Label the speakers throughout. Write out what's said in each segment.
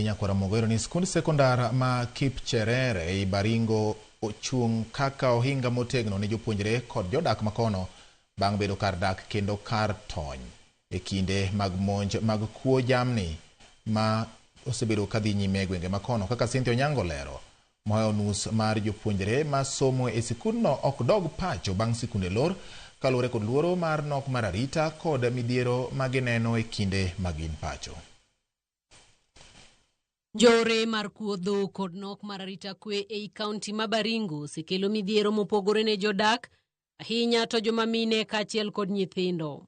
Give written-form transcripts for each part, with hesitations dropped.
Speaker 1: Nyakwara Mogoero ni skund sekondar ma Kipcherere ei Baringo ochung' kaka ohinga motegno ne jopuonjre kod jodak makono bang' bedo kar dak kendo kar tony e kinde mag monj mag kuo jamni ma osebedo kadhi nyime e gwenge makono. Kaka Cynthia Onyango lero, mohewo nus mar jopuonjre ma somo e sikundno ok dog pacho bang' sikunde lor kaluwore kod luoro mar nok mar arita kod midhiero ma gineno e kinde ma gin pacho.
Speaker 2: Njore mar kuo dhok kod nok mar arita kwe ei kaunti ma Baringo osekelo midhiero mopogore ne jodak, ahinya to joma mine kaachiel kod nyithindo.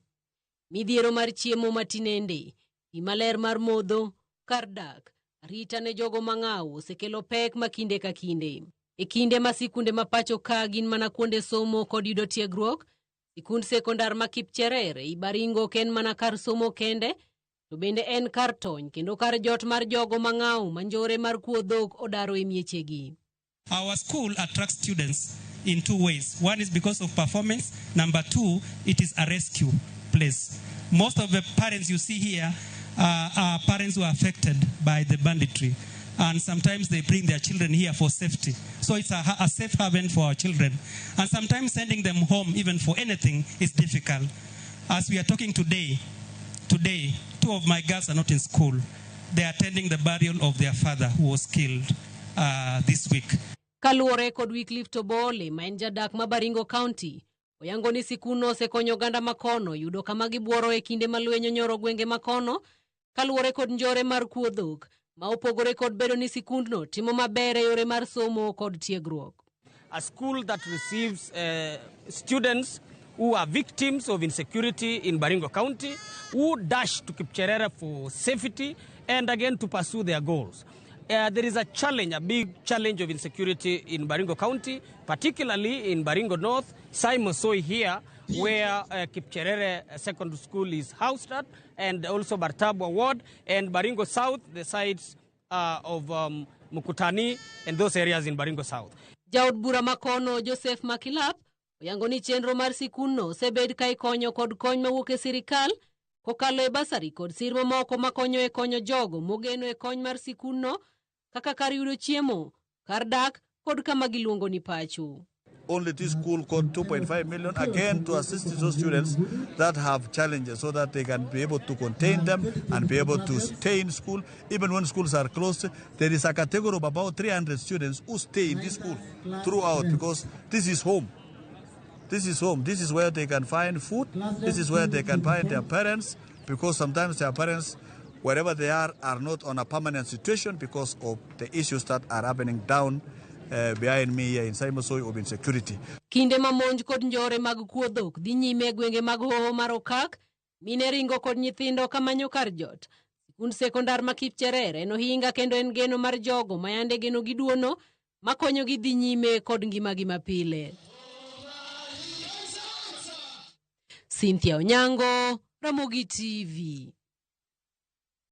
Speaker 2: Midhiero mar chiemo matinende, pi maler mar modho, kar dak, arita ne jogo mang'aw osekelo pek ma kinde ka kinde. E kinde ma sikunde ma pacho ka gin mana kuonde somo kod yudo tiegruok, sikund sekondar ma Kipcherer ei Baringo ok en mana kar somo kende, to bende en kar tony kendo kar jot mar jogo mang'aw ma njore mar kuo dhok odaro e miechegi.
Speaker 3: Our school attracts students in two ways. One is because of performance. Number two, it is a rescue place. Most of the parents you see here are parents who are affected by the banditry. And sometimes they bring their children here for safety. So it's a safe haven for our children. And sometimes sending them home, even for anything, is difficult. As we are talking today, two of my girls are not in school. They are attending the burial of their father who was killed this week.
Speaker 2: Kaluwore kod Wycliffe Tobole ma en jadak ma Baringo County, oyango ni sikundno osekonyo oganda makono yudo kama gibuoro e kinde ma lweny onyoro gwenge makono kaluwore kod njore mar kuo dhok ma opogore kod bedo ni sikundno timo maber e yore mar somo kod tiegruok.
Speaker 4: A school that receives students who are victims of insecurity in Baringo County, who dash to Kipcherere for safety and again to pursue their goals. There is a challenge, a big challenge of insecurity in Baringo County, particularly in Baringo North, Saimosoi here, where Kipcherere Secondary School is housed at, and also Bartabwa Ward, and Baringo South, the sites of Mukutani, and those areas in Baringo South.
Speaker 2: Jaod bura makono Joseph Makilap oyango ni chenro mar sikundno osebed ka ikonyo kod kony mawuok e sirikal kokalo e basari kod sir mamoko makonyo e konyo jogo mogeno e kony mar sikundno kaka kar yudo chiemo, kar dak kod kama giluongo ni pacho.
Speaker 5: Only this school got 2.5 million again to assist those students that have challenges so that they can be able to contain them and be able to stay in school. Even when schools are closed, there is a category of about 300 students who stay in this school throughout because this is home. This is home. This is where they can find food. This is where they can find their parents, because sometimes their parents, wherever they are not on a permanent situation because of the issues that are happening down behind me here in Saimosoi of insecurity.
Speaker 2: Kinde ma monj kod njore mag kuo dhok dhi nyime e gwenge mag Hoho mar Okak, mine ringo kod nyithindo kamanyo kar jot. Sikund sekondar ma Kipcherere en ohinga kendo en geno mar jogo ma yande geno gi duono makonyogi dhi nyime kod ngimagi mapile. Cynthia Onyango, Ramogi TV.